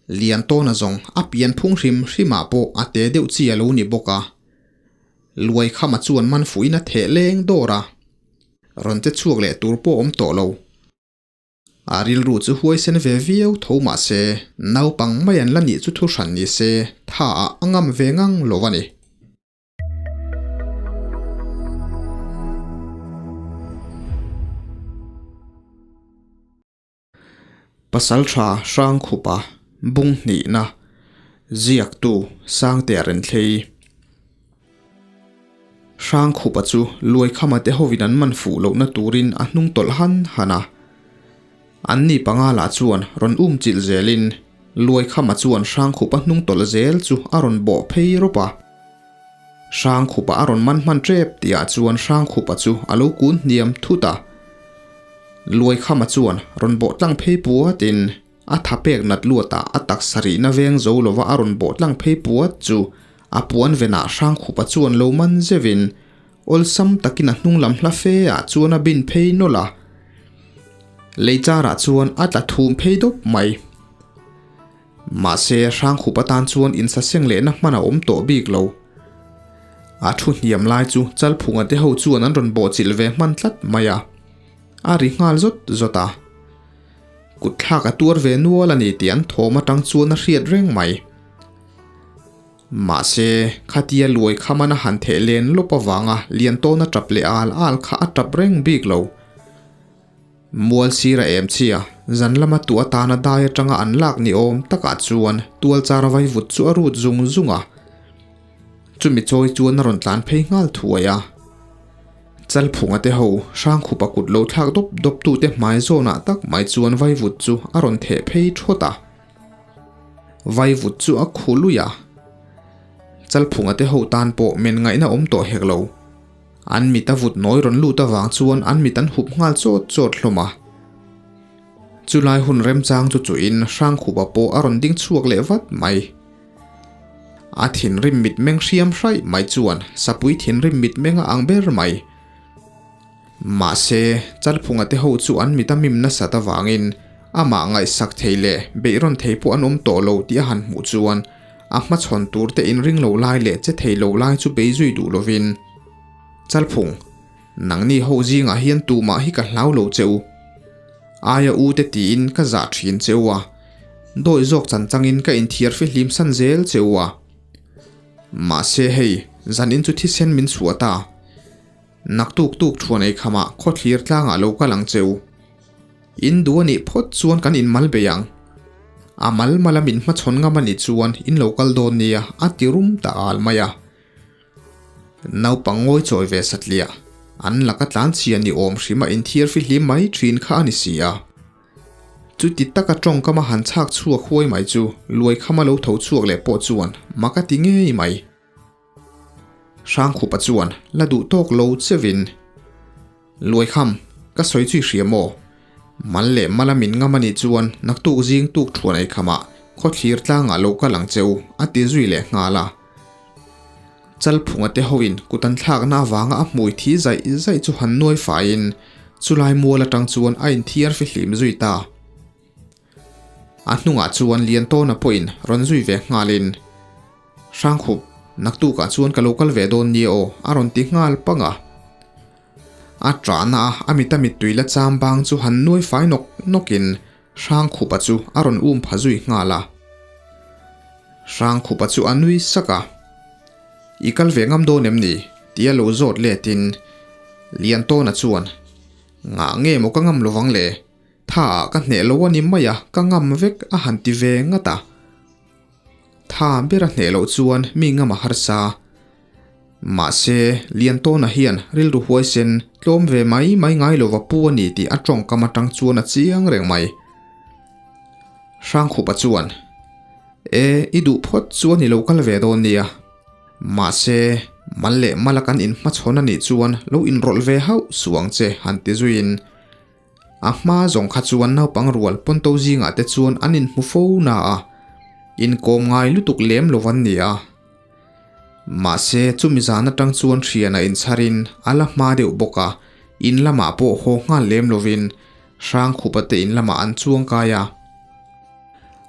Liantawna zawng a pian phung hrim hrimah pawh a te deuh chi a lo ni bawk a. Luaikhama chuan man fuhin a theh leng dawr a, rawn che chhuak leh tur pawh awm tawh lo. A rilru chu huaisen ve viau tho mah se, naupang mai an la nih chu thu hran ni se, tha ah a ngam ve ngang lo a ni. Pasaltha Hrangkhupa bung hnihna ziaktu Sangtea Renthlei. Hrangkhupa chu Luaikhama te hovin an man fuh lohna turin a hnung tawlh han han a. An ni panga lah chuan rawn um chilh zelin Luaikhama chuan Hrangkhupa hnung tawlh zel chu a rawn bawh phei rawp a. Hrangkhupa a rawn man hman tep tihah chuan Hrangkhupa chu a lo kun hniam thut a. Luaikhama chuan rawn bawh tlang phei puatin a tha pek nat luatah a taksa rihna veng zo lova a rawn bawh tlang phei puat chu a puan venah Hrangkhupa chuan lo man zeuhin awlsam takin a hnung lam hla fe ah chuan a bin phei nawlh a. Lei charah chuan a tla thum phei dawp mai. Mahse, Hrangkhup atan chuan insaseng lehna hman a awm tawh bik lo. A thu hniam lai chu Chalphunga te ho chuan an rawn bawhchilh ve hman tlat mai a. A ri nghal zawt zawt a. Kut thlak a tuar ve nual a ni tih an thawm atang chuan a hriat reng mai. Mahse, khatia luai khaman a han theh len lawp avanga Liantawna tap leh al al kha a tap reng bik lo. Mual sir a em chhia, zan lama tu atana dai atanga an lak ni awm takah chuan tual char vaivut chu a rut zung zung a. Chumi chawi chuan a rawn tlan phei nghal thuai a. Chalphunga te ho Hrangkhupa kut lo thlak dawp dawp tute hmai zawnah tak mai chuan vaivut chu a rawn theh phei thawt a. Vaivut chu a khu lui a. Chalphunga te ho tan pawh men ngaihna awm tawh hek lo. An mit a vut nawi rawn lut avang chuan an mit an hup nghal chawt chawt hlawm a. Chulai hun remchang chu chuhin Hrangkhupa pawh a rawn ding chhuak leh vat mai. A thinrim mitmeng hriam hraih mai chuan sapui thinrim mitmeng a ang ber mai. Mahse, Chalphunga te ho chu an mit a mim nasat avangin amah ngaihsak thei leh beihrawn thei pawh an awm tawh lo tih a han hmuh chuan A hmachhawn tur te inring lo lai leh che thei lo lai chu bei zui duh lovin, Chalphung, nangni ho zingah hian tumah hi ka hlau lo che u. Aia u te tiin ka zah thin che u a, dawi zawk chan changin ka inthiar fihlim san zel che u a. Mahse hei, zanin chu thisen min chhuah ta. Naktuk tuk thuan ei khamah khawthlir tlangah lo kal ang che u. In duh a nih phawt chuan kan inmal bei ang. A mal mala min hmachhawn ngam a nih chuan in lo kal dawn nia a ti rum ta al mai a. Naupang ngawi chawi ve satliah, an laka tlanchhia ni awm hrim a inthiar fihlim mai thin kha a ni si a. Chuti taka tawngkama han chhak chhuak huai mai chu Luaikhama lo tho chhuak leh pawh chuan mak a ti ngei mai. Hrangkhupa chuan la duh tawk lo chevin, Luaikham, ka sawi chu i hria maw? Mal leh mala min ngam a nih chuan naktuk zing tuk thuan ei khamah khawthlir tlangah lo kal ang che u, a ti zui leh nghal a. Chalphunga te hoin kut an thlakna avanga a hmui thi zaih zaih chu han nuai faiin chulai mual atang chuan a inthiar fihlim zui ta. A hnungah chuan Liantawna pawhin rawn zui ve nghalin, Hrangkhup, naktukah chuan ka lo kal ve dawn nia aw, a rawn ti nghal pang a. A ṭahna a a mita mittui la cham bang chu han nuai fai nawk nawkin Hrangkhupa chu a rawn um pha zui nghal a. Hrangkhupa chu a nui sak a. I kal ve ngam dawn em ni? tia lo zawt letin Liantawna chuan, Ngah nge maw ka ngam lovang le? Tha ah ka hneh lo a ni mai a, ka ngam vek a han ti ve ngat a. Tha ber a hneh loh chuan mi ngam a harsa. Mahse, Liantawna hian rilru huaisen tlawm ve mai mai ngai lova pu a ni tih a tawngkam atang chuan a chiang reng mai. Hrangkhupa chuan, E, i duh phawt chuan i lo kal ve dawn nia. Mahse, mal leh mala kan inhmachhawn a nih chuan lo inrawlh ve hauh suh ang che han ti zuiin, A hma zawng kha chuan naupang rual pawnto zingah te chuan an inhmu fo na a, inkawm ngai lutuk lem lo an ni a. Mahse, chumi zan atang chuan hrian a inchharin a la hma deuh bawk a, in lamah pawh haw nghal lem lovin Hrangkhupa te in lamah an chuang kai a.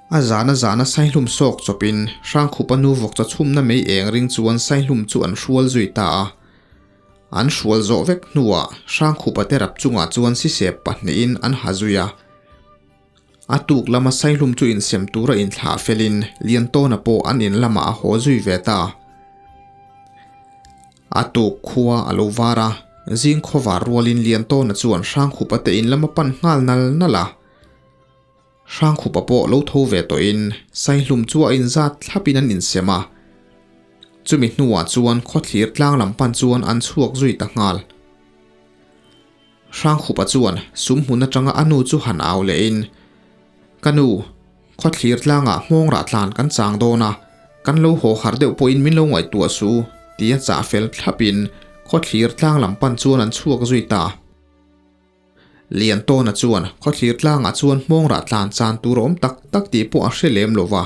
A zana zana saihlum sawk chawpin Hrangkhupa nu vawkcha chhumna mei eng ring chuan saihlum chu an hrual zui ta a. An hrual zawh vek hnuah Hrangkhupa te rap chungah chuan sisep pahnihin an ha zui a. A tuk lama saihlum chu insem tura inthlah felin Liantawna pawh an in lamah a haw zui ve ta. A tuk khua a lo var a, zing khawvar rualin Liantawna chuan Hrangkhupa te in lama pan nghal nal nal a. Hrangkhupa pawh lo tho ve tawhin Saihlum chu a inzat thlapin an insem a. Chumi hnuah chuan khawthlir tlang lam pan chuan an chhuak zui ta nghal. Hrangkhupa chuan sum hmun atanga a nu chu han au lehin, Ka nu, khawthlir tlangah hmawng rah tlan kan chang dawn a, kan lo haw harh deuh pawhin min lo ngaihtuah su, tia chah fel thlapin khawthlir tlang lam pan chuan an chhuak zui ta. Liantawna chuan khawthlir tlangah chuan hmawng rah tlan chan tur a awm tak tak tih pawh a hre lem lo va.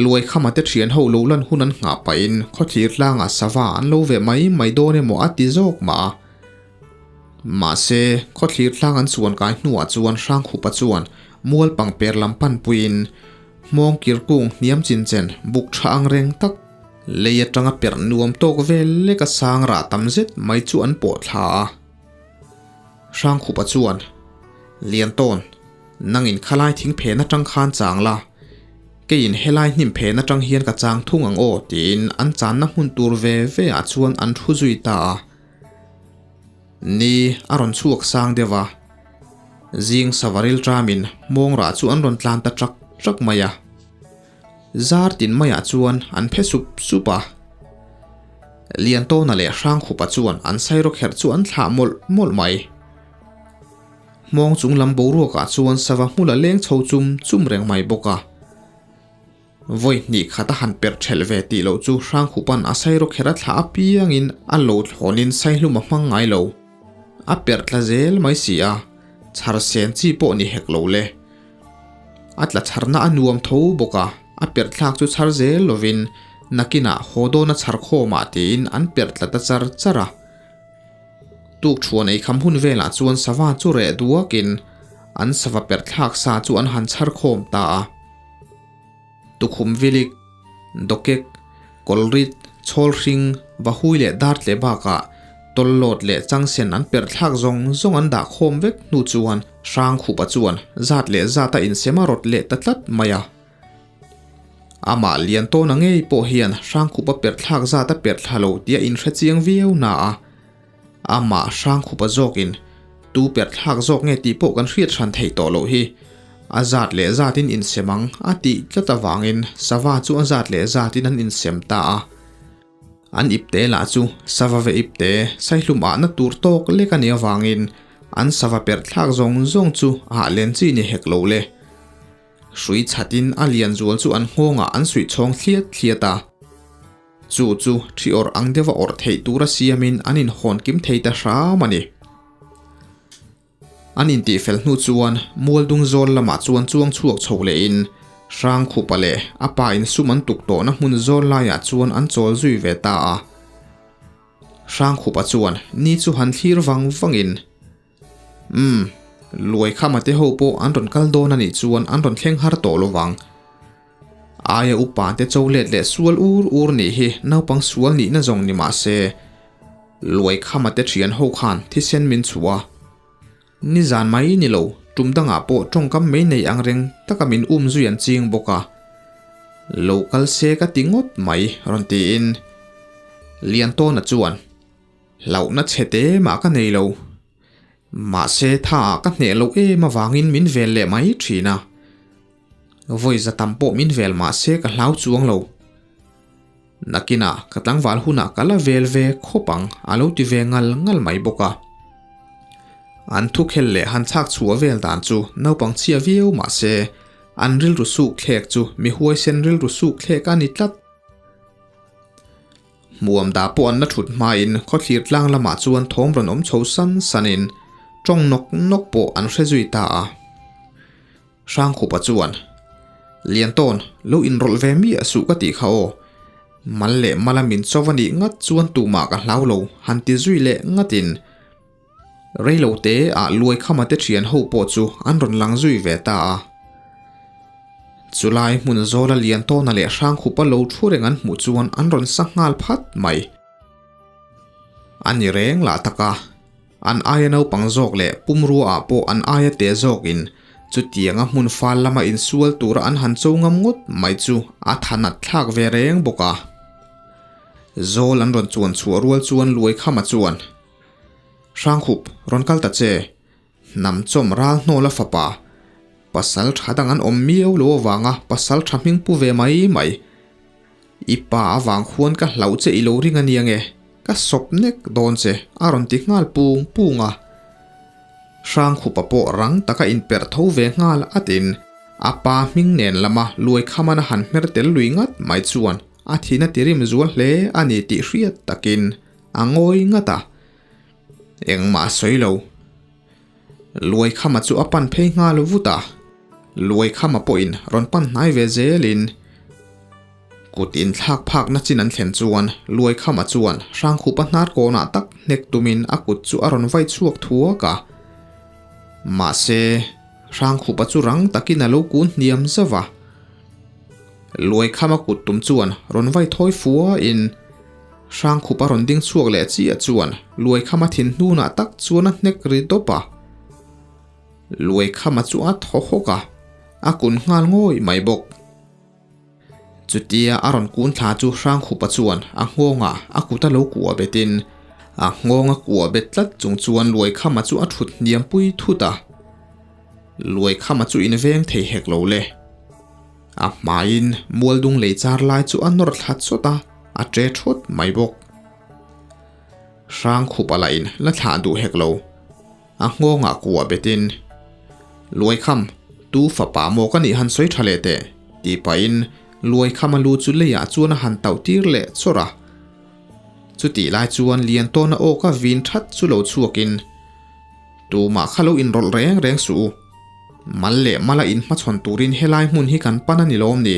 Luaikhama te thian ho lo lan hun an nghah pahin khawthlir tlangah sava an lo ve mai mai dawn emaw a ti zawk mah a. Mahse, khawthlir tlang an chuan kai hnuah chuan Hrangkhupa chuan mual pangper lam panpuiin hmawng kir kung hniam chinchen buk tha ang reng tak lei atanga perh nuam tawk vel lek a sang rah tam zet mai chu an pawh thla a. Hrangkhupa chuan, Liantawn, nangin khalai thing phen atang khan chang la, keiin helai hnim phen atang hian ka chang thung ang aw tiin an channa hmun tur ve ve ah chuan an thu zui ta a. Ni a rawn chhuak sang deuh a, zing savaril tramin hmawng rah chu an rawn tlan ta trak trak mai a. Zar tin maiah chuan an phe sup sup a. Liantawna leh Hrangkhupa chuan an sairawkherh chu an thlah mawlh mawlh mai. Hmawng chung lam boruakah chuan sava hmul a leng chho chum chum reng mai bawk a. Vawi hnih khat a han perh ṭhelh ve tih loh chu Hrangkhupa'n a sairawkherh a thlah apiangin a lo thlawnin saihlum a hmang ngai lo. A perh tla zel mai si a, chhar sen chi pawh ni hek lo le. A tla chharna a nuam tho bawk a, a perh thlak chu chhar zel lovin nakinah haw dawn a chhar khawmah tiin an perh tla ta char char a. Tuk thuan ei kham hun velah chuan sava chu reh duakin an sava perh thlak sa chu an han chhar khawm ta a. Tukhum vilik, dawkek, kawlrit, chhawlhring, vahui leh dartle bakah tawllawt leh changsen an perh thlak zawng zawng an dah khawm vek hnu chuan Hrangkhupa chuan zat leh zat a insem a rawt leh ta tlat mai a. Amah Liantawna ngei pawh hian Hrangkhupa perh thlak zat a perh thla lo tih a inhre chiang viau na a. Amah Hrangkhupa zawkin tu perh thlak zawk nge tih pawh kan hriat hran theih tawh loh hi. A zat leh zatin insem ang a tih tlat avangin sava chu a zat leh zatin an insem ta a. An ipte lah chu sava ve ipte saihlum ahna tur tawk lek a nih avangin an sava perh thlak zawng zawng chu a hah len chi ni hek lo le. Hrui chhatin a lian zual chu an nghawngah an suih chhawng thliat thliat a. Chu chu thi awrh ang deuha awrh theih tura siamin an inhawn kim thei ta hram a ni. An intihfel hnu chuan Mualdung zawl lamah chuan chuang chhuak chho lehin Hrangkhupa leh a pa in sum an tuk tawhna hmun zawl laiah chuan an chawl zui ve ta a. Hrangkhupa chuan ni chu han thlir vang vangin, Umm, Luaikhama te ho pawh an rawn kal dawn a nih chuan an rawn thleng har tawh lovang. Aia upa te cho let leh sual ur ur nih hi naupang sual nihna zawng ni mah se, Luaikhama te thian ho khan thisen min chhuah a. Nizan mai ni lo, tum dangah pawh tawngkam mai nei ang reng taka min um zui an ching bawk a. Lo kal se ka ti ngawt mai rawn tiin Liantawna chuan, Hlauhna chhe te mah ka nei lo. Mahse tha ah ka hneh loh em avangin min vel leh mai thin a. Vawi za tam pawh min vel mahse ka hlau chuang lo. Nakinah ka tlangval hunah ka la vel ve khawp ang a lo ti ve ngal ngal mai bawk a. An thukhel leh han chhak chhuah vel dan chu naupang chhia viau mahse an rilru suk thlek chu mi huaisen rilru suk thlek a ni tlat. Hmuam dah pawh an la thut hmain khawthlir tlang lamah chuan thawm rawn awm chho san sanin tawng nawk nawk pawh an hre zui ta a. Hrangkhupa chuan, Liantawn, lo inrawlh ve miah suh ka tih kha aw. Mal leh mala min chauh a nih ngat chuan tumah ka hlau lo, han ti zui leh ngatin Reilote ah Luaikhama te thian ho pawh chu an rawn lang zui ve ta a. Chulai hmun zawla Liantawna leh Hrangkhupa lo thu reng an hmuh chuan an rawn sa nghal phat mai. A ni reng lah tak a, an aia naupang zawk leh pumrua ah pawh an aia te zawkin chutianga hmun fal lama insual tura an han cho ngam ngawt mai chu a thanat thlak ve reng bawk a. Zawl an rawn chuan chhuah rual chuan Luaikhama chuan, Hrangkhup, rawn kal ta che. Hnam chawm ral hnawla fapa, pasal tha dang an awm miau lo avanga pasal tha hming pu ve mai mai. I pa avang khuan ka hlauh che i lo ring a nia nge, ka sawp nek dawn che a rawn ti nghal pung pung a. Hrangkhupa pawh rang taka inperh tho ve nghal atin a pa hming nen lama Luaikhaman a han hmer tel lui ngat mai chuan a thina tirim zual hle a ni tih hriat takin a ngawi ngat a. Engmah a sawi lo. Luaikhama chu a pan phei nghal vut a, Luaikhama pawhin rawn pan hnai ve zelin kut inthlak phakna chin an thlen chuan Luaikhama chuan Hrangkhupa hnar kawnah tak hnek tumin a kut chu a rawn vai chhuak thuak a. Mahse, Hrangkhupa chu rang takin a lo kun hniam zauh a. Luaikhama kut tum chuan rawn vai thawi fuain Hrangkhup a rawn ding chhuak leh chiah chuan Luaikhama thin hnunah tak chuan a hnek ri dawp a. Luaikhama chu a thaw hawk a, a kun nghal ngawih mai bawk. Chutia a rawn kun thla chu Hrangkhupa chuan a nghawngah a kut a lo kuah betin a nghawng a kuah bet tlat chung chuan Luaikhama chu a thut hniam pui thut a. Luaikhama chu inveng thei hek lo le. A hmaiin mualdung lei char lai chu a nawr thla chawt a. A ṭe ṭhawt mai bawk. Hrang khup a lain la thlah duh hek lo. A nghawngah kuah betin, Luaikham, tu fapa maw ka nih han sawi ṭha leh teh, tih pahin Luaikhama lu chu leiah chuan a han tauh tir leh chawrh a. Chutih lai chuan Liantawna aw ka vin ṭhat chu lo chhuakin, Tumah kha lo inrawlh reng reng suh u. Mal leh mala inhmachhawn turin helai hmun hi kan pan a ni lawm ni?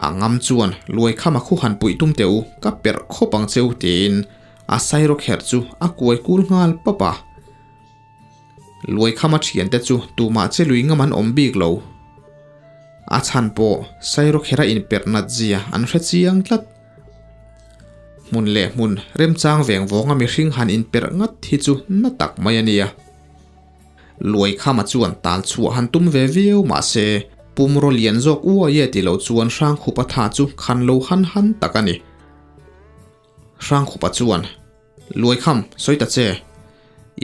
A ngam chuan Luaikhama khu han puih tum teh u, ka perh khawp ang che u tiin a sairo kherh chu a kuai kul nghal pawp a. Luaikhama thiante chu tumah che lui ngam an awm bik lo. A chhan pawh sairo kherh a inperh nat zia an hre chiang tlat. Hmun leh hmun remchang veng vawnga mihring han inperh ngat hi chu na tak mai a nia. Luaikhama chuan tal chhuah han tum ve viau mah se, pumraw lian zawk uai e ti lo chuan Hrangkhupa tha chu khan lo han han tak a ni. Hrangkhupa chuan, Luaikham, sawi ta che.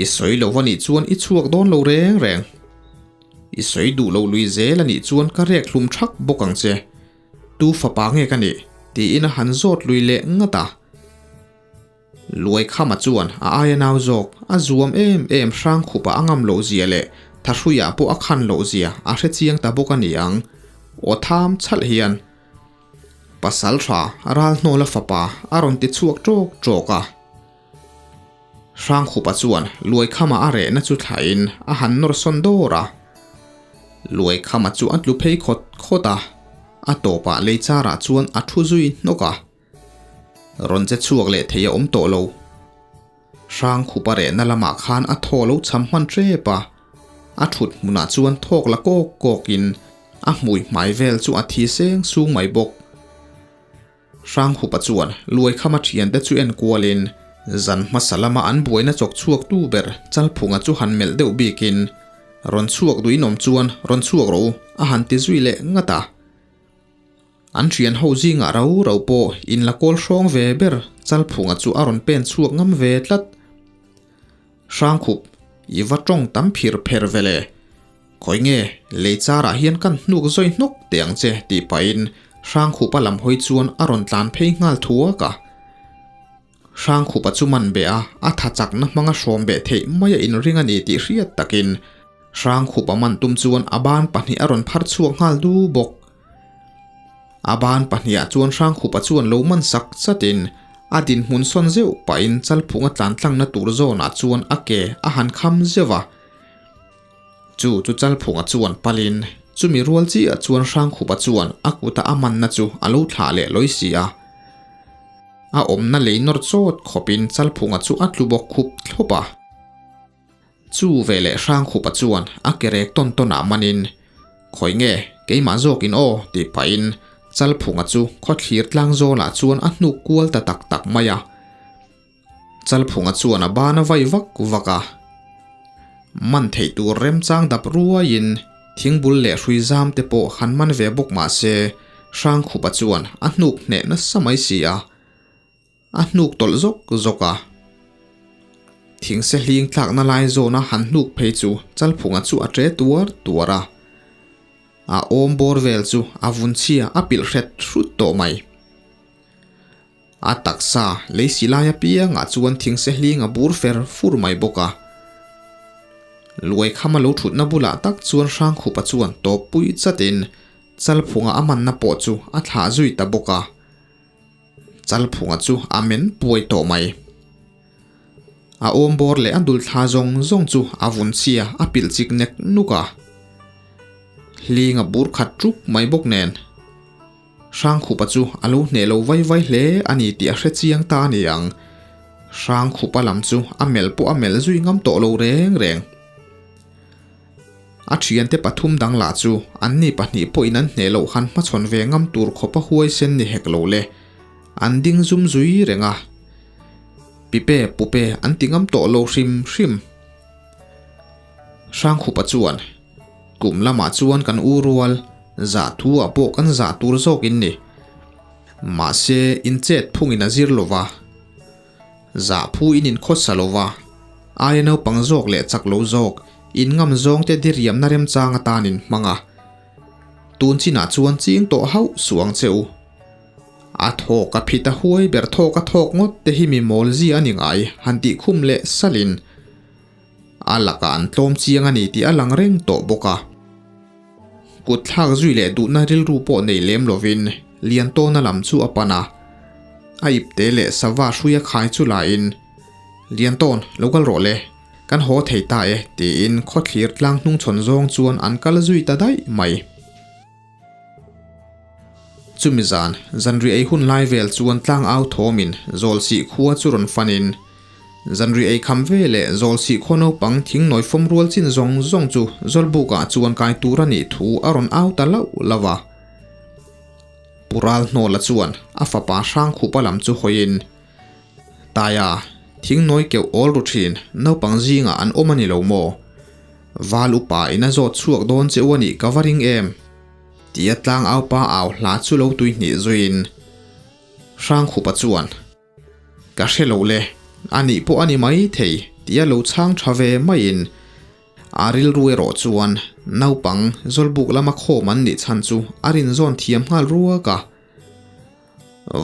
I sawi lo va nih chuan i chhuak dawn lo reng reng. I sawi duh lo lui zel a nih chuan ka rek hlum thak bawk ang che. Tu fapa nge ka nih? tiin a han zawt lui leh ngat a. Luaikhama chuan a aia nau zawk, a zuam em em Hrangkhupa a ngam loh zia leh Thahruiah pawh a khan loh zia a hre chiang ta bawk a ni ang. Aw tham chhalh hian Pasaltha Ralhnawla fapa a rawn ti chhuak ṭawk ṭawk a. Hrangkhupa chuan Luaikhama a rehna chu thlahin a han nawr sawn dawr a. Luaikhama chu a tlu phei khawt khawt a, a tawpah leicharah chuan a thu zui hnawk a. Rawn che chhuak leh thei a awm tawh lo. Hrang khupa rehna lamah khan a thaw lo cham hman tep a, a thut hmunah chuan thawk la kawk kawkin a hmui hmai vel chu a thi seng sung mai bawk. Hrang khupa chuan Luaikhama thiante chu en kualin zan hmasa lama an buaina chawk chhuak tu ber Chalphunga chu han melh deuh bikin rawn chhuak duh inawm chuan rawn chhuak rawh u a han ti zui leh ngat a. An thian ho zingah rau rau pawh in la kawl hrawng ve ber Chalphunga chu a rawn pen chhuak ngam ve tlat. Hrangkhup, i va tawng tam phir pher ve le. Khawi nge, lei charah hian kan hnuk zawi hnawk teh ang che tih pahin Hrangkhupa lam hawi chuan a rawn tlan phei nghal thuak a. Hrangkhupa chu man beh a, a tha chakna hmanga hrawm beh theih mai a inring a ni tih hriat takin Hrangkhupa man tum chuan a ban pahnih a rawn phar chhuak nghal du bawk. A ban pahniha chuan Hrangkhupa chuan lo man sak chatin a dinhmun sawn zeuh pahin Chalphunga tlan tlangna tur zawnah chuan a ke a han kham zeuh a. Chu chu Chalphunga chuan palin chumi rual chiah chuan Hrangkhupa chuan a kuta a manna chu a lo thlah leh lawi si a. A awmna lei nawr chawt khawpin Chalphunga chu a tlu bawk khup thlawp a. Chu veleh Hrangkhupa chuan a ke rek tawn tawnah manin, Khawi nge, Keimah zawkin aw, tih pahin Chalphunga chu khawthlir tlang zawlah chuan a hnuk kual ta tak tak mai a. Chalphunga chuan a ban a vai vak vak a. Man theih tur remchang dap ruaiin thingbul leh hrui zam te pawh han man ve bawk mah se Hrangkhupa chuan a hnuk hneh nasa mai si a. A hnuk tawlh zawk zawk a. Thingse hling tlakna lai zawna han hnuk phei chu Chalphunga chu a ṭe tuar tuar a. A awm bawr vel chu a vun chhia a pilh hret hrut tawh mai. A taksa lei si lai apiangah chuan thingse hling a bur fer fur mai bawk a. Luaikhama lo thutna bulah tak chuan Hrangkhupa chuan tawp pui chatin Chalphunga a manna pawh chu a thlah zui ta bawk a. Chalphunga chu a men puai tawh mai. A awm bawr leh a dul thla zawng zawng chu a vun chhia a pilh chik nek nuk a. Hling a bur khat ṭup mai bawk nen. Hrangkhupa chu a lo hneh lo vai vai hle a ni tih a hre chiang ta a ni ang. Hrangkhupa lam chu a melh pawh a melh zui ngam tawh lo reng reng. A thiante pathum dang lah chu anni pahnih pawhin an hneh loh han hmachhawn ve ngam tur khawpa huaisen ni hek lo le. An ding zum zui reng a. Pipe pupe an ti ngam tawh lo hrim hrim. Hrangkhupa chuan, Kum lamah chuan kan u rual, zah thu ah pawh kan zah tur zawk in ni. Mahse, in chet phungin a zir lo va. Zah phu in inkhawsa lo va. Aia naupang zawk leh chak lo zawk, in ngam zawng te diriamna remchang atan in hmang a. Tun chinah chuan ching tawh hauh suh ang che u. A thawk a phit a huai ber thawk a thawk ngawt te hi mi mawl zia a ni ngai, han tih khum leh salin. A lakah an tlawm chiang a ni tih a lang reng tawh bawk a. Kut thlak zui leh duhna rilru pawh nei lem lovin Liantawna lam chu a pan a. A ipte leh sava hrui a khai chu lain, Liantawn, lo kal rawh le, kan haw thei ta e, tiin khawthlir tlang hnungchhawn zawng chuan an kal zui ta daih mai. Chumi zan, zanri ei hun lai vel chuan tlang au thawmin Zawlsih khua chu rawn fanin, zanri ei kham ve leh Zawlsih khaw naupang thing nawi fawm rual chin zawng zawng chu Zawlbukah chuan kai tur a nih thu a rawn au ta lauh lauh a. Pu Ralhnawla chuan a fapa Hrangkhupa lam chu hawiin, Taia, thing nawi keuh awl ru thin, naupang zingah an awm a ni lo maw? Val upa in a zawt chhuak dawn che u a nih ka va ring em? Tia tlangaupa au hla chu lo tui hnih zuiin Hrangkhupa chuan, Ka hre lo le, a nih pawh a ni mai thei tia lo chhang tha ve maiin a rilru erawh chuan naupang Zawlbuk lama khawm an nih chhan chu a rinzawn thiam nghal ruak a.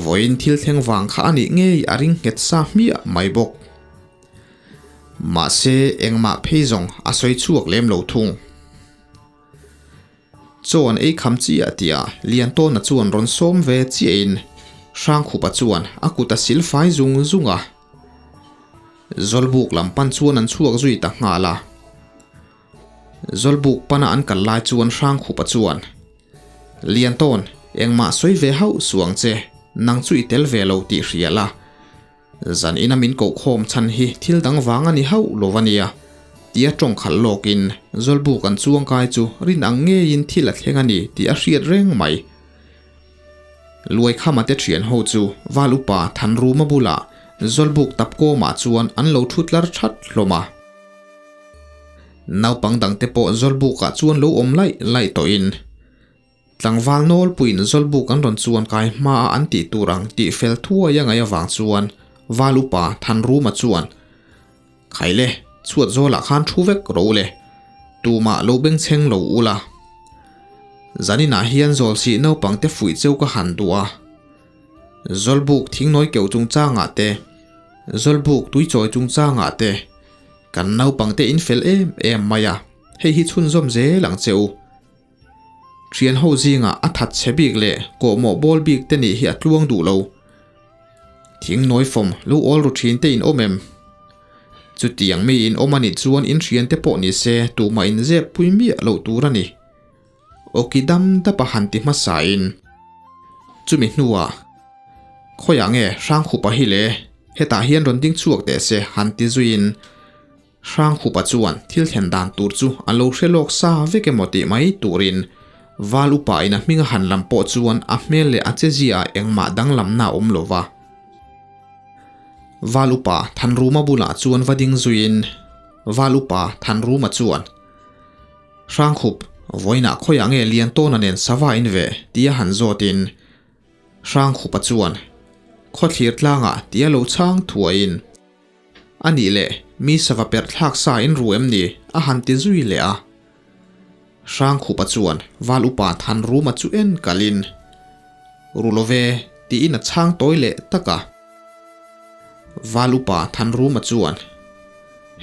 Vawiin thil thleng vang kha a nih ngei a ring nghet sa hmiah mai bawk. Mahse engmah phei zawng a sawi chhuak lem lo thung. Chaw an ei kham chiah tihah Liantawna chuan rawn sawm ve chiahin Hrangkhupa chuan a kut a sil fai zung zung a. Zawlbuk lam pan chuan an chhuak zui ta nghal a. Zawlbuk pana an kal lai chuan Hrangkhupa chuan, Liantawn, engmah sawi ve hauh suh ang che, nang chu i tel ve lo tih hria la. Zan ina min koh khawm chhan hi thil dang vang a ni hauh lo a nia, tia tawng khalh lawkin Zawlbuk an chuangkai chu rin ang ngeiin thil a thleng a ni tih a hriat reng mai. Luaikhama te thian ho chu Val upa Thanruma bulah Zawlbuk tapkawmah chuan an lo thu tlar that hlawm a. Naupang dangte pawh Zawlbukah chuan lo awm laih laih tawhin Tlangval nawlpuiin Zawlbuk an rawn chuan kai hmaa an tih tur ang tih fel thuai a ngaih avang chuan Val upa Thanruma chuan, Khaile, chhuat zawlah khan thu vek ro le, tumah lo bengchheng lo ula. Zaninah hian Zawlsih naupangte fuih cheu ka han duh a. Zawlbuk thingnawi keuh chungchangah te, Zawlbuk tuichawi chungchangah te, kan naupangte in fel em em mai a, hei hi chhunzawm zel ang che u. Thian ho zingah a that chhe bik leh kawhmawh bawl bik te nih hi a tluang duh lo. Thing nawi fawm lo awl ru thin te in awm em? Chutiang mi in awm a nih chuan in thian te pawh ni se tumah in zep pui miah loh tur a ni. Awki dam dap a han ti hmasa in. Chumi hnuah khawiah nge Hrangkhupa hi le hetah hian rawn ding chhuak teh se han ti zuiin. Hrangkhupa chuan thil thlen dan tur chu a lo hre lawk sa vek emaw tih mai turin Val upa in a hming a han lam pawh chuan a hmel leh a chezia ah engmah danglamna a awm lo va. Val upa Thanruma bulah chuan va ding zuiin Val upa Thanruma chuan, Hrangkhup, vawiinah khawiah nge Liantawna nen sava in ve? tia han zawtin Hrangkhupa chuan, Khawthlir tlangah tia lo chhang thuaiin, A nih leh, mi sava perh thlak sa in ru em ni? a han ti zui leh a. Hrangkhupa chuan Val upa Thanruma chu en kalin, Ru lo ve, tiin a chhang tawi leh tak a. Val upa Thanruma chuan,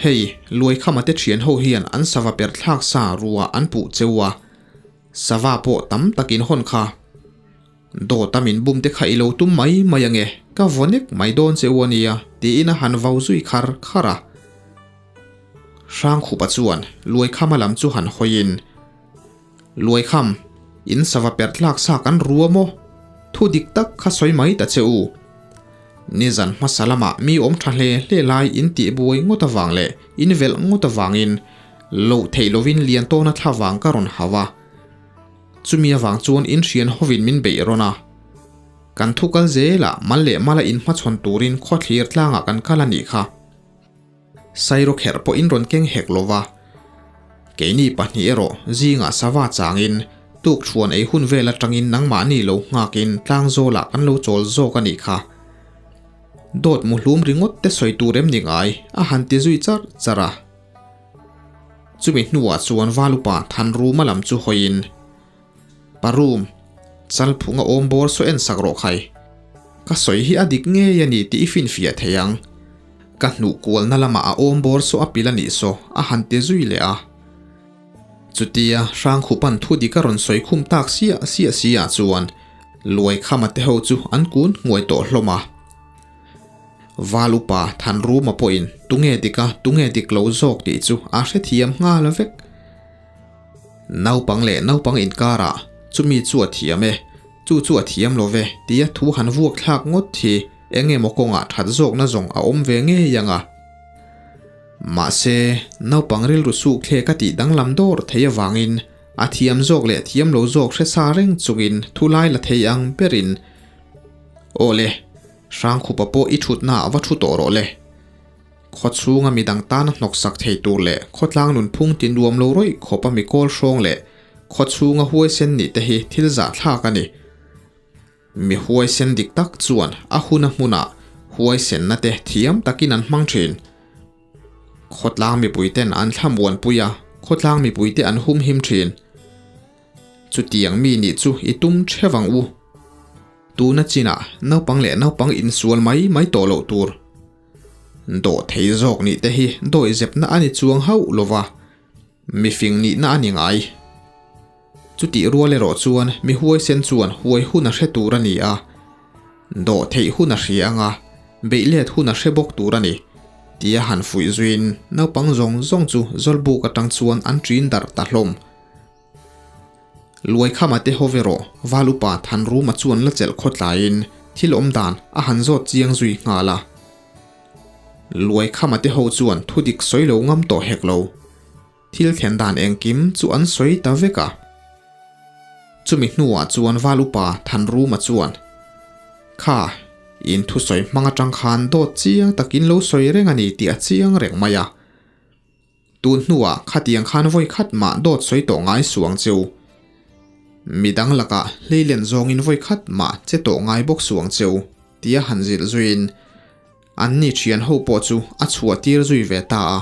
Hei, Luaikhama te thian ho hian an sava perh thlak sa ruah an puh cheu a, sava pawh tam takin hawn kha. Dawt a min bum te kha i lo tum mai mai ange, ka vaw nek mai dawn che u ania, tiin a han vau zui khar khar a. Hrangkhupa chuan Luaikhama lam chu han hawiin, Luaikham, in sava perh tlak sa kan ru a maw? Thu dik tak kha sawi mai ta che u. Nizan hmasa lamah mi awm tha hle hle lai in tih buai ngawt avang leh in velh ngawt avangin loh theih lovin Liantawna thla vang ka rawn hau a. Chumi avang chuan in hrian hovin min beih rawn a. Kan thu kal zelah mal leh mala inhmachhawn turin khawthlir tlangah kan kal a nih kha. Sairo kherh pawh in rawn keng hek lo va. Keini pahnih erawh zingah sava changin tukṭhuan ei hun vel atangin nangmahni lo nghakin tlangzawlah kan lo chawl zawk a nih kha. Dawt muhlum ringawt te sawi tur em ni ngai a han ti zui charh charh a. Chumi hnuah chuan Valupa Thanruma lam chu hawiin, Pa Rum, Chalphunga awm bawr saw en sak rawh khai. Ka sawi hi a dik ngei a ni tih i finfiah thei ang. Ka hnuh kualna lamah a awm bawr saw a pil a nih saw, a han ti zui leh a. Chutia Hrangkhupan thu dik a rawn sawi khum tak siah siah si ah chuan Luaikhama te ho chu an kun hmuai tawh hlawm a. Val upa Thanruma pawhin tunge dik a, tunge dik lo zawk tih chu a hrethiam nghal vek. Naupang leh naupang inkarah chumi chu a thiam e, chu chu a thiam lo ve tia thu han vuak thlak ngawt hi eng emaw kawngah that zawkna zawng a awm ve ngei ang a. Mahse, naupang rilru suk thlek a tih danglam dawr thei avangin a thiam zawk leh thiam lo zawk hre sa reng chungin thu lai la thei ang berin, Aw le, Hrangkhupa pawh i thutna ah va thu tawh rawh le. Khaw chhunga midang tana hnawksak thei tur leh khawtlang nunphung ti nuam lo rawih khawpa mi kawl hrawng leh khaw chhunga huaisen nih te hi thil zahthlak a ni. Mi huaisen dik tak chuan a hun a hmunah huaisenna te thiam takin an hmang thin. Khawtlang mipui ten an thlamuanpui a, khawtlang mipui te an humhim thin. Chutiang mi nih chu i tum theuh ang u. Tuna chinah naupang leh naupang insual mai mai tawh loh tur. Dawh thei zawk nih te hi dawihzepna a ni chuang hauh lo va, mifing nihna a ni ngai. Chutih rual erawh chuan mi huaisen chuan huai hun a hre tur a ni a, dawh theih hun a hria ang a, beih let hun a hre bawk tur a ni, tia han fuih zuiin naupang zawng zawng chu Zawlbuk atang chuan an ṭin darh ta hlawm. Luaikhama te ho ve rawh, Val upa Thanruma chuan la chelh khaw tlaiin thil awm dan a han zawt chiang zui nghal a. Luaikhama te ho chuan thu dik sawi lo ngam tawh hek lo. Thil thlen dan engkim chu an sawi ta vek a. Chumi hnuah chuan Val upa Thanruma chuan, Kha, in thusawi hmang atang khan dawt chiang takin lo sawi reng a ni tih a chiang reng mai a. Tun hnuah khatiang khan vawi khat mah dawt sawi tawh ngai suang cheu. Midang lakah hleilen zawngin vawi khat mah che tawh ngai bawk suang cheu, tia han zilh zuiin anni thian ho pawh chu a chhuah tir zui ve ta a.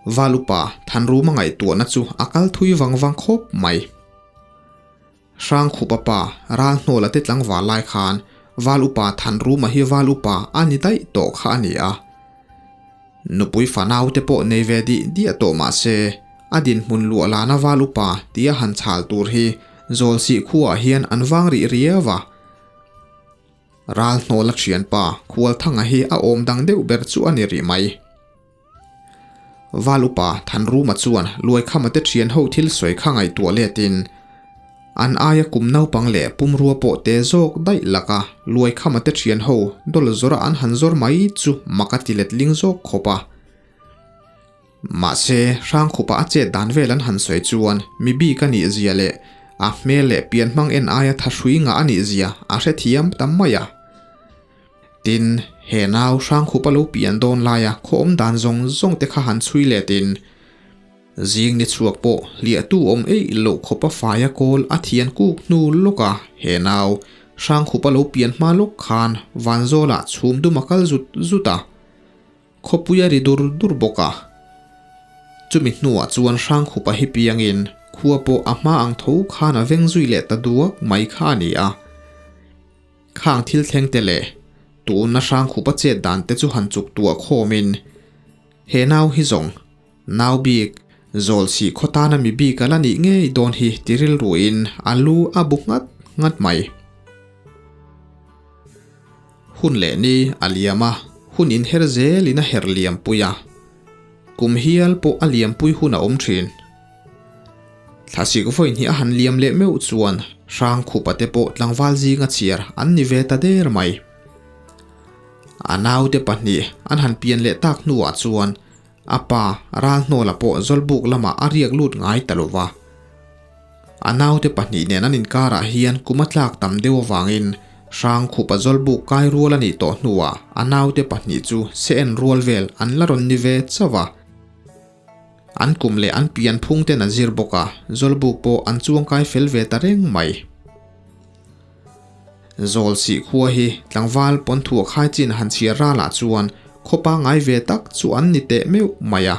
Val upa Thanruma ngaihtuahna chu a kal thui vang vang khawp mai. Hrangkhupa pa ral hnawla te tlangval lai khan Val upa Thanruma hi Val upa a ni daih tawh kha a ni a. Nupui fanau te pawh nei ve dih diah tawh mah se, a dinhmun luah lana Val upa tia han chhal tur hi Zawlsih khuaah hian an vang rih riau a. Ral hnawla thianpa Khualthanga hi a awm dang deuh ber chu a ni rih mai. Val upa Thanruma chuan Luaikhama te thian ho thil sawi kha ngaihtuah letin an aia kum naupang leh pumrua pawh te zawk daih laka Luaikhama te thian ho dawl zawra an han zawr mai chu mak a ti letling zawk khawp a. Mahse, Hrangkhupa a chet dan vel an han sawi chuan mi bik a nih zia leh a hmel leh pian hmang en aia tha hrui ngah a nih zia a hrethiam ta mai a. Tin, he nau Hrangkhupa lo pian dawn laia khaw awm dan zawng zawng te kha han chhui letin, Zing ni chhuak pawh hliahtu awm eih loh khawpa faia kawl a thian kuk hnu lawk a, he nau Hrangkhupa lo pian hma lawk khan Vanzawlah chhum dum a kal zut zut a, khawpui a ri dur dur bawk a. Chumi hnuah chuan Hrangkhupa hi piangin khua pawh a hma ang tho khan a veng zui leh ta duak mai kha a ni a. Khang thil thleng te leh tuna Hrangkhupa chet dan te chu han chuk tuah khawmin he nau hi zawng Nau bik, zawl sih khaw tana mi bik a la nih ngei dawn hi ti rilruin a lu a bu nghat nghat mai. Hun leh ni a liam a, hun inher zelin a her liam pui a. Kum hial pawh a liam pui hun a awm thin. Thlasik vawi hnih a han liam leh meuh chuan Hrangkhupa te pawh tlangval zinga chhiar an ni ve ta der mai. A naute pahnih an han pian leh tak hnuah chuan A pa Ralhnawla pawh Zawlbuk lamah a riak lut ngai ta lo va. A naute pahnih nen an inkarah hian kum a tlak tam deuh avangin Hrangkhupa Zawlbuk kai rual a nih tawh hnuah a naute pahnih chu se en rual vel an la rawn ni ve chauh a. An kum leh an pian phung ten a zir bawk a, Zawlbuk pawh an chuangkai fel ve ta reng mai. Zawl sih khua hi tlangval pawn thuah khai chin han chhiar ralah chuan khaw pangngai ve tak chu an ni teh meuh mai a.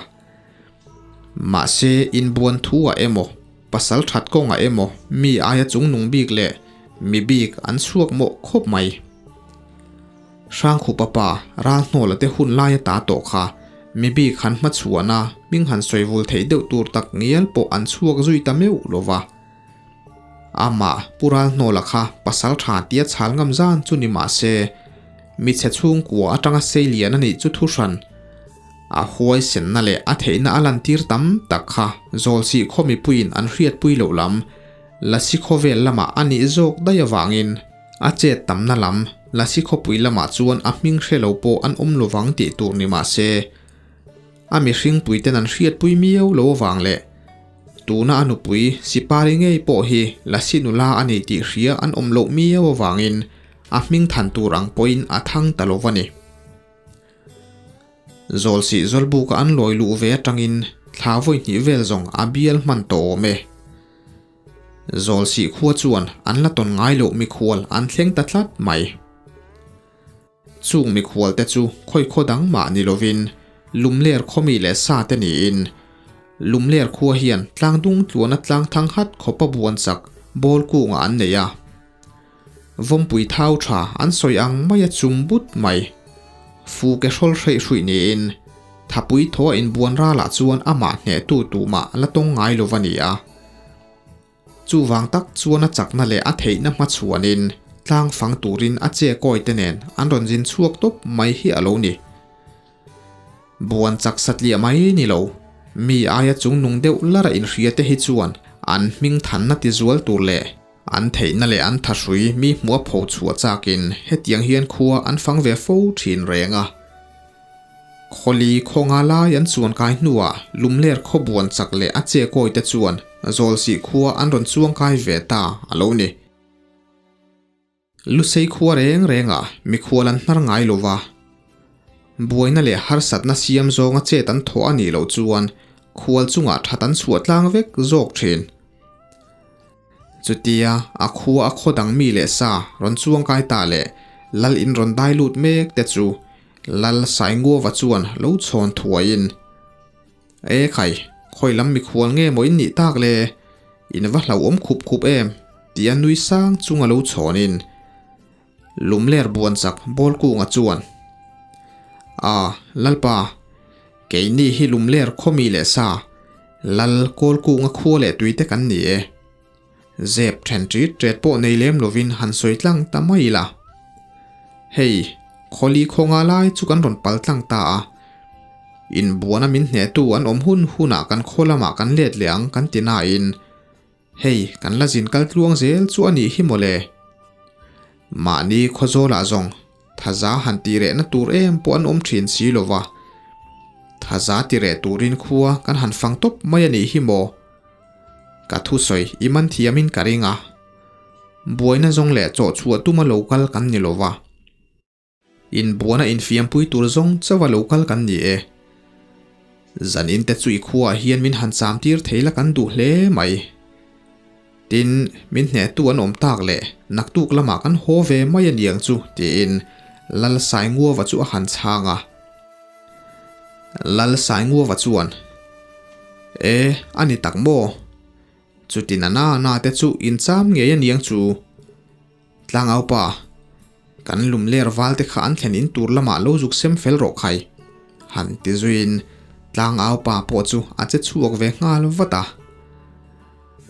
Mahse inbuan thu ah emaw, pasal that kawngah emaw mi aia chungnung bik leh mi bik an chhuak mawh khawp mai. Hrangkhupa pa Ralhnawla te hun laia ta tawh kha mi bik han hmachhuahna hming han sawi vul theih deuh tur tak ngial pawh an chhuak zui ta meuh lova. Amah Pu Ralhnawla kha pasal tha tia chhal ngam zan chu ni mah se, michhe chhungkua atanga sei lian a nih chu thu hran. A huaisenna leh a theihna a lantir tam tak kha Zawlsih khaw mipuiin an hriatpui loh lam, Lasi khawvel lamah a nih zawk daih avangin a chet tamna lam Lasi khawpui lamah chuan a hming hre lo pawh an awm lovang tih tur ni mah se, a mihring puiten an hriatpui miau lo avang leh Tuna a nupui Sipari ngei pawh hi Lasi nula a ni tih hria an awm loh miau avangin a hming than tur ang pawhin a thang ta lo va ni. Zawlsih Zawlbuka an lawi luh ve atangin thla vawi hnih vel zawng a bial hman tawh awm e. Zawlsih khua chuan an la tawn ngai loh mikhual an thleng ta tlat mai. Chung mikhualte chu khawi khaw dang mah ni lovin Lumler khawmi leh sa te niin Lumler khua hian tlang dung tluana tlang thang hat khawpa buan chak bawl kungah an nei a. Vawmpui thau tha an sawi ang maia chum but mai. Fu ke hrawl hreih hruih niin Thapui thaw a inbuan ralah chuan amah hnehtu tumah la tawng ngai lova ni a. Chuvang tak chuan a chakna leh a theihna hmachhuanin tlang fang turin a che kawi te nen an rawn zin chhuak tawp mai hi a lo ni. Buan chak satliah mai ni lo, mi aia chungnung deuh lara inhria te hi chuan an hming thanna tizual tur leh an theihna leh an thahrui mi hmuh a pho chhuah chakin hetiang hian khua an fang ve fo thin reng a. Khawli khaw nga lai an chuan kai hnuah Lumler khaw buan chak leh a che kawi te chuan Zawlsih khua an rawn chuang kai ve ta a lo ni. Lusei khua reng rengah mikhual an hnar ngai lo va, buaina leh harsatna siam zawnga chet an thawh a nih loh chuan khual chungah that an chhuah tlang vek zawk thin. Chutia a khua a khaw dang mi leh sa rawn chuang kai ta leh lal in rawn dai lut mek te chu Lal Sainguava chuan lo chhawn thuaiin, E khai, khawi lam mikhual nge maw in nih tak le? In va hlauhawm khup khup em? tia nui sang chunga lo chhawnin Lumler buan chak Bawlkunga chuan, A, Lalpa, keini hi Lumler khawmi leh sa, Lal Kawlkunga khua leh tuite kan ni e. Zep then ṭit ṭet pawh nei lem lovin han sawi tlang ta mai ila. Hei, khawli khaw nga lai chu kan rawn pal tlang ta a. Inbuana min hnehtu an awm hun hunah kan khaw lamah kan let leh ang kan ti nain, hei kan la zin kal tluang zel chu a nih hi mawle. Mahni khawzawlah zawng thaza han tih rehna tur em pawh an awm thin si lova. Thaza ti reh turin khua kan han fang tawp mai a nih hi maw? Ka thusawi i man thiamin ka ring a. Buaina zawng leh chawh chhuah tuma lo kal kan ni lo va. Inbuana infiampui tur zawng chauha lo kal kan ni e. Zanin te chu i khuaah hian min han cham tir thei la kan duh hle mai. Tin, min hnehtu an awm tak leh naktuk lamah kan haw ve mai a niang chu tiin Lal Sainguava chu a han chhang a. Lal Sainguava chuan, E, a ni tak maw? Chuti na na na te chu incham ngei a niang chu. Tlangaupa, kan lum ler val te kha an thlen in tur lamah lo zuk sem fel rawh khai. Han ti zuiin Tlangaupa pawh chu a che chhuak ve nghal vat a.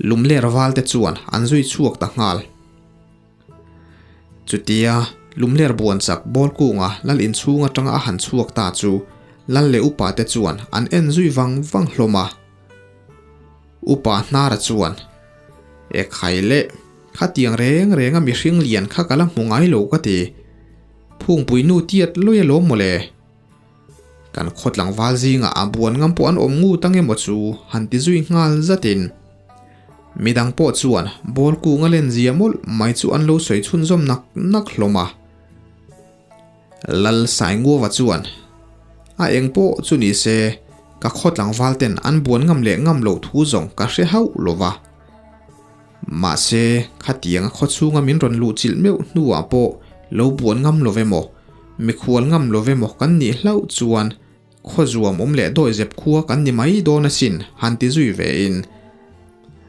Lum ler val te chuan an zui chhuak ta nghal. Chutia lumler buan chak bawl kunga lal inchhung atanga a han chhuak ta chu lal leh upa te chuan an en zui vang vang hlawm a. Upa Hnara chuan, E khai le, khatiang reng renga mihring lian kha ka la hmu ngai lo ka ti. Phungpui nu tiat lawi alawm mawle. Kan khaw tlangval zingah a buan ngam pawh an awm ngut ang emaw chu han ti zui nghal zatin. Midang pawh chuan ball kung a len zia mawlh mai chu an lo sawi chhunzawm nak nak hlawm a. Lal Sainguava chuan, A eng pawh chu ni se, ka khaw tlangval ten an buan ngam leh ngam loh thu zawng ka hre hauh lo va. Mahse, khatianga khaw chhunga min rawn luh chilh meuh hnuah pawh lo buan ngam lo ve maw, mikhual ngam lo ve maw kan nih hlauh chuan khaw zuam awm leh dawi zep khua kan ni mai dawn asin han ti zui vein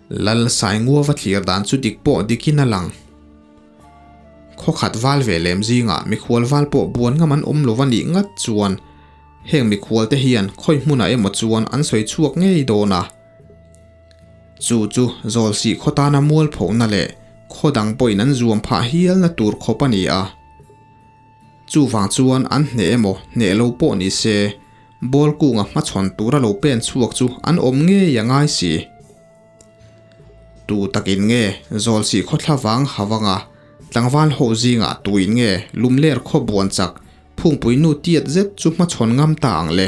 Lal Sainguava thlir dan chu dik pawh dikin a lang. Khaw khat val ve lem zingah mikhual val pawh buan ngam an awm lo va nih ngat chuan heng mikhual te hian khawi hmunah emaw chuan an sawi chhuak ngei dawn a. Chu chu Zawlsih khaw tana mualphohna leh khaw dang pawhin an zuam phah hialna tur khawp a ni a. Chuvang chuan an hneh emaw hneh lo pawh ni se, ball kunga hmachhawn tura lo pen chhuak chu an awm ngei a ngai si. Tu takin nge Zawlsih khaw thlavang havanga tlangval ho zingah tuin nge lumler khaw buan chak phungpui nu tiat zet chu hmachhawn ngam ta ang le?